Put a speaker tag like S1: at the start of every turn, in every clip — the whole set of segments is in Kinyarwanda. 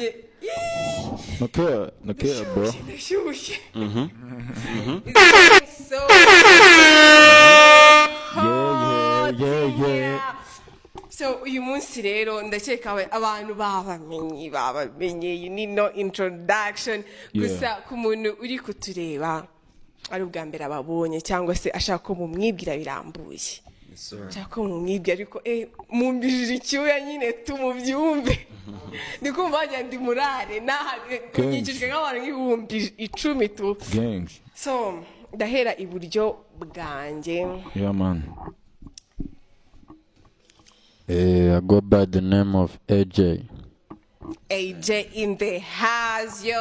S1: Ye-
S2: No care, no care, bro.
S1: Ndashyushye. It's so
S2: Yeah.
S1: So uyu munsi rero ndakeka abantu babamenye, you need no introduction. Gusa ku muntu uri kutureba ari ubwa mbere ababonye cyangwa se ashaka ko mumwibwira birambuye, ashaka ko mumwibwira, ariko mumbijije icyuya nyine tumubyumve. Ndi kumva wagira ndi murare nkikijwe nk'abantu nk'ibihumbi 10 tu.
S2: Gangs.
S1: So ndahera iburyo bwanjye.
S2: Yeah, man.
S3: I go by the name of AJ.
S1: AJ in the house, yo.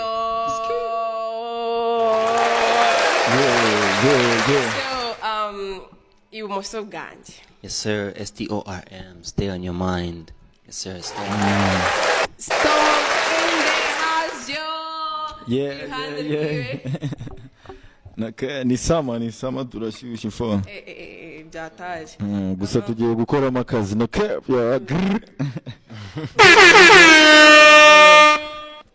S2: Yeah.
S1: So, ibumoso bwanjye.
S4: Yes, sir. STORM. Stay on your mind. Yes, sir. Stay on your mind.
S1: Storm in the house, yo.
S2: Yeah,
S1: Iruhande
S2: yeah.
S1: rwiwe.
S2: No care, ni sama, ni sama, turashyushye fo.
S1: Byataje.
S2: Gusa tugiye gukoramo akazi, no care. Yeah, grrr.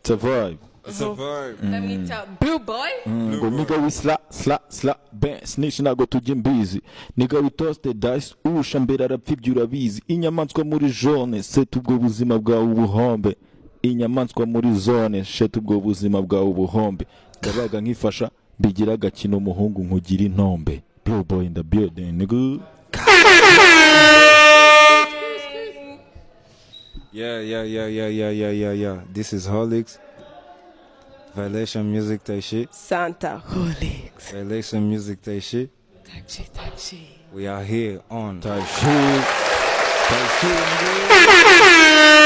S2: It's a vibe.
S5: It's a vibe.
S1: Bamwita Blue Boy.
S2: Ngo nigga we sla sla sla ben snitch, ntago tujya imbizi. Nigga we toss the dice, urusha mbere arapfa, ibyo urabizi. Inyamaswa muri zone seta, ubwo buzima bwawe ubuhombe. Inyamaswa muri zone sheta, ubwo buzima bwawe ubuhombe. Ndabaga nkifasha mbigira agakino, umuhungu nkugira intombe. Blue Boy in the building, nigga.
S5: Yeah. This is Holix. Violation Music Taishi.
S1: Santa Holix.
S5: Violation Music Taishi.
S1: Type shit, type shit.
S5: We are here on
S2: Type shit. Type shit, nigga.